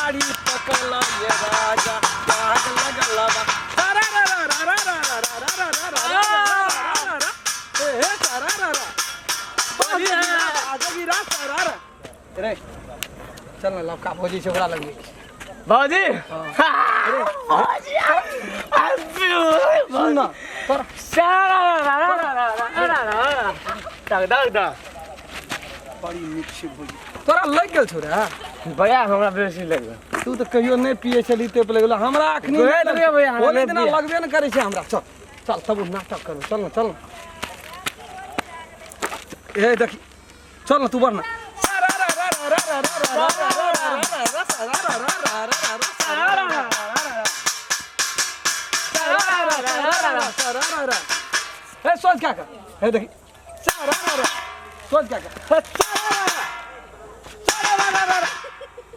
गाड़ी पकड़ ये राजा आग लगल बा रा रा रा रा रा रा रा रा रा रा रा रा रा रा ए हे रा रा रा जोगिरा रा रा रे चल ना लवका भौजी छै ओकरा लग भौजी भौजी सुन ना तोरा दग दग दग बड़ी नीक छै भौजी तोरा लागि गेल छौ रे भैया हमरा बेसी लगल तू तऽ कहियो नहि पियै छली ते पर लगल हमरा अखनी गए तऽ भैया, हमरा होली नहि दिना पियै। लगबे ने करै छै हमरा चल चल तब ओ नाटक करू चल ना चल ना ए देखी चल ना तू बढ़ ना ए सोच क्या कर ए देखी सोच क्या कर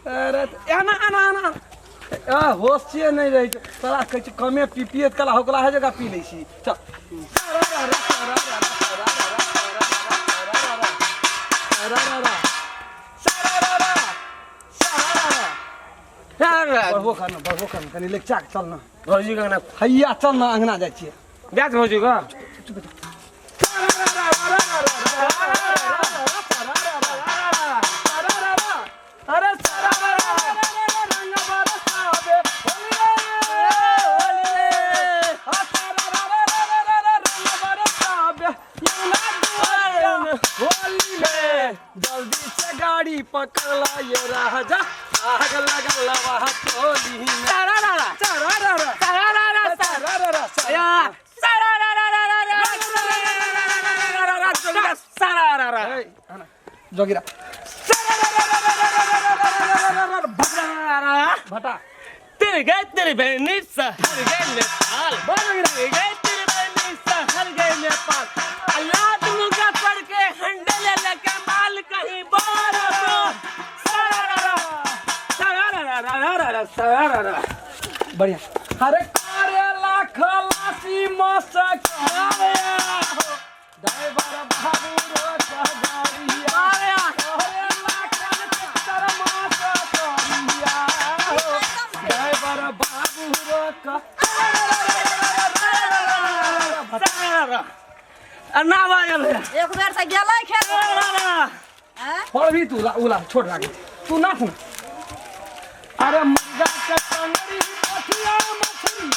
अरे एना एना एना आ होश छियै नहि रहै छै तोरा कहै छै कमे पी पियैत कला होकला है जगह पी लै छी चल बढ़बो कर ना बढ़बो कर ना कनि लेक्चा के चल ना भौजी के अंगना हैया चल ना अंगना जाइ छियै जात भौजी के अरे रंग बरसावे होली रे रंग बरसावे होली में जल्दी से गाड़ी पकड़ ये राजा आग लगल वहाँ चोली में जोगिरा भटा तेरे गए तेरे बहनी शहर गए नेपाल तेरे गए तेरे बहनी शहर गए नेपाल अल्लाह तुमका पड़ के हंडे ले लेके माल कहीं बार बढ़िया अरे करेला खलासी मसक ड्राइवर बाबू रोक गाड़िया करेला ट्रैक्टर मसकरिया ड्राइवर बाबू रोक ना बाजल एक बेर से गेलै खेत आँय? और भी तू ला उला छोड़ राख तू नाच ना अरे मुर्गा के टंगड़ी पथिया मछली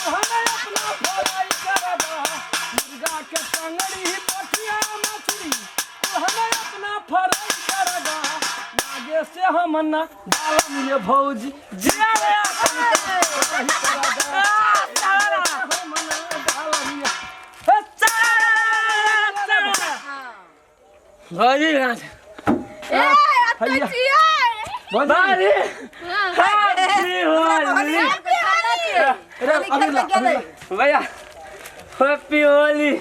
हमें अपना भलाई करबा मुर्गा के टंगड़ी पथिया मछली हमें अपना फराई करबा नागे से हम ना डालम ये भौजी जिया रे अपन करबा हम ना डालम ये हे भौजी ए अत्ते हैया। छियै भौजी हैप्पी होली हैप्पी होली अरे होली अभी खेल ला, के अभी गेलै ला। भैया हैप्पी होली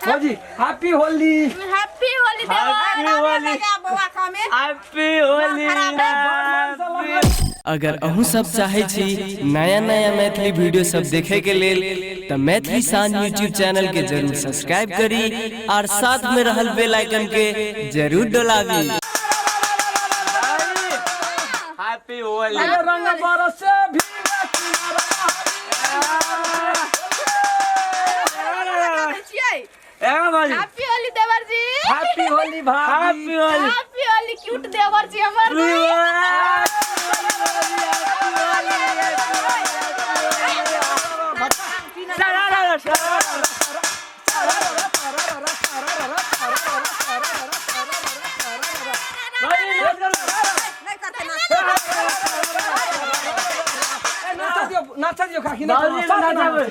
भौजी हैप्पी होली हैप्पी होली देवर हैप्पी होली लगा बौआ कमे हैप्पी होली अगर अहूँ सब चाहै छी नया नया मैथिली वीडियो सब देखे के लेल तऽ मैथिली शान यूट्यूब चैनल के जरूर सब्सक्राइब करी और साथ में रहल बेल आइकन के जरूर डोलाबी। हैप्पी होली अरे रंग बरसे भीगे किनारा छियै ए भौजी हैप्पी होली देवर जी हैप्पी होली भाभी happy Holi happy Holi cute देवर जी हमर नहीं करते ना नाचा दियो नाचा दियो काकी ना बाबूजी, नाचाबै।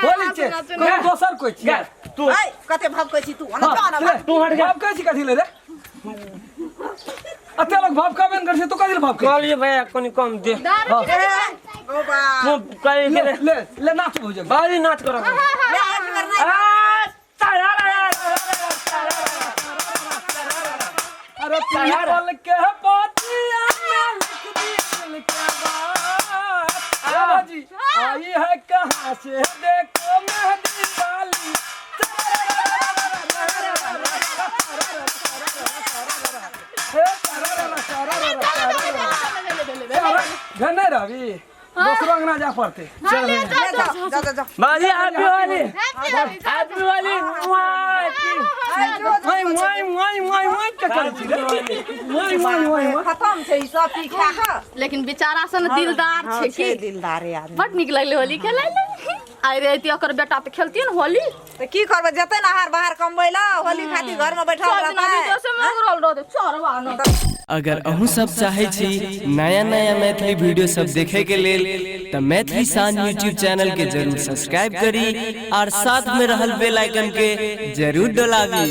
होली छै नाचू, कोनो दोसर कोइ छियै तू ऐ कते भभकै छी तू ओना हाँ, जा ना ले, तू हट जा। भाव कहै छी कथी ले रे अते लोग भाव कहबे ने करै छै तू कथी ले भाव कहै कहलिए भैया कनि कम दे दारू पी ले ओ बा तू कहि ले के ले ले नाच भौजी बाजी नाच करो ले एक बेर नहीं अरे पीपल के पतिया में लिख दी दिल के बात अरे बाजी आई है कहाँ से देखो मेहंदी वाली हे दोसरो अंगना जा पड़ते। ले जाओ, जाओ, जाओ, जाओ। बाजी, happy Holi. Happy Holi. Happy Holi. वाई वाई वाई वाई वाई के करै छी रे? वाई वाई वाई वाई। खतम छै ई सब पी खा कऽ। लेकिन बेचारा सन दिलदार हाँ, छै छै की। दिलदारे आदमी। बड नीक लगलै होली खेलै लए। आइ रहिती ओकर बेटा तऽ खेलतियै ने होली। तऽ की करबै, जेतै ने हार बाहर कमबै लए, होली खातिर घरमे बैठल सब दिना रहतै। विदेशे में उड़ल रहतै चोरवा न। अगर अहूँ सब चाहै छी नया नया मैथिली वीडियो सब देखे के लेल तऽ मैथिली शान यूट्यूब चैनल के जरूर सब्सक्राइब करी और साथ में रहल बेल आइकन के जरूर डोलाबी।